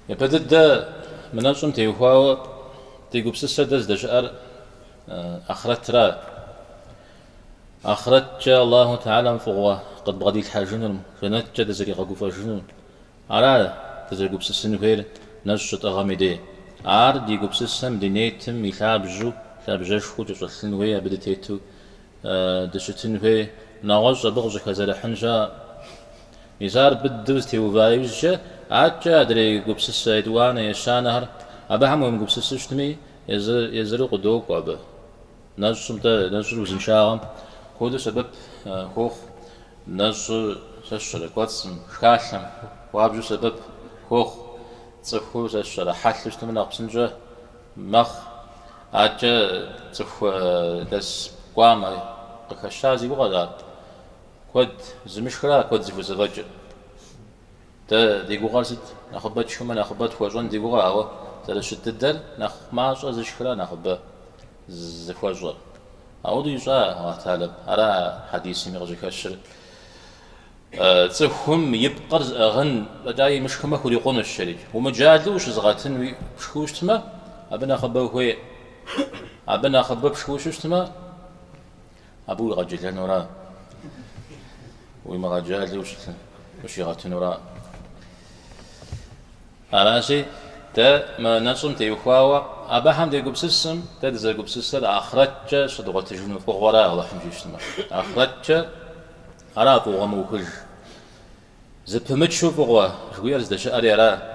Япэ дыдэ мы нэщӏым теухуауэ ди гупсысэр дэ здэщыӏэр ахърэтра. Ахърэткӏэ Аллаху Тэхьэлам фӏыгъуэ къыдбгъэдилъхьэжынур, жэнэткӏэ дызэригъэгуфӏэжынур, ара дызэгупсысын хуейр нэщӏ щытӏыгъым и дей. Ар ди гупсысэм, ди нетым и лъабжьэу, лъабжьэшхуэу кӏэщӏэлъын хуей, абы дытету дыщытын хуей, нэгъуэщӏ абы къыщӏыхэзэрыхьын щыӏэкъым. Мис ар быдэу зытеува иужькӏэ, адэкӏэ адрей гупсысэ етӏуанэ, ещанэхэр, абыхэм уемыгупсысу щытми, езыру къыдокӏуэ абы. Нэщӏым дэ, нэщӏыр узыншагъэм куэду сэбэп хуохъу. Нэщӏыр сэ сщӏэрэ кӏуэцӏым, шхалъэм хуабжьу сэбэп хуохъу. Цӏыхур сэ сщӏэрэ хьэлъэу щытмэ нэхъ псынщӏэ мэхъу. Адэкӏэ цӏыху илъэс кӏуам къыхэща си гугъэщ ар. Куэд зымышхра куэд зыхузэфӏэкӏыр. Дэ ди гугъэр сыт? Нэхъыбэ тшхымэ, нэхъыбэ тхуэщӏэн ди гугъэ, ауэ зэрыщыт дыдэр нэхъ мащӏэ зышхра нэхъыбэ зыхуэщӏэр. Ауэдэу ищӏа Аллахь Тэхьэлам, ара хьэдисми къыщӏыхэщыр. Цӏыхум и пкъыр зыӏыгъын фӏэкӏа имышхымэ хурикъунущ, жерикӏ. Умыджалэу ущызыгъэтын пшхыу щытмэ, абы нэхъыбэ ухуейкъым. Абы нэхъыбэ пшхыу щытмэ, Абы уигъэджэлэнура? Уимыгъэджалэу ущигъэтынура? Аращи, дэ мы нэщӏым теухуауэ абыхэм дегупсысым, дэ дызэгупсысыр ахърэткӏэ щыдгъуэтыжыну фӏыгъуэра Алыхьым жиӏэу щытмэ. Ахърэткӏэ ара фӏыгъуэ мыухыж. Зэпымычу фӏыгъуэ жыхуиӏэр здэщыӏэри ара.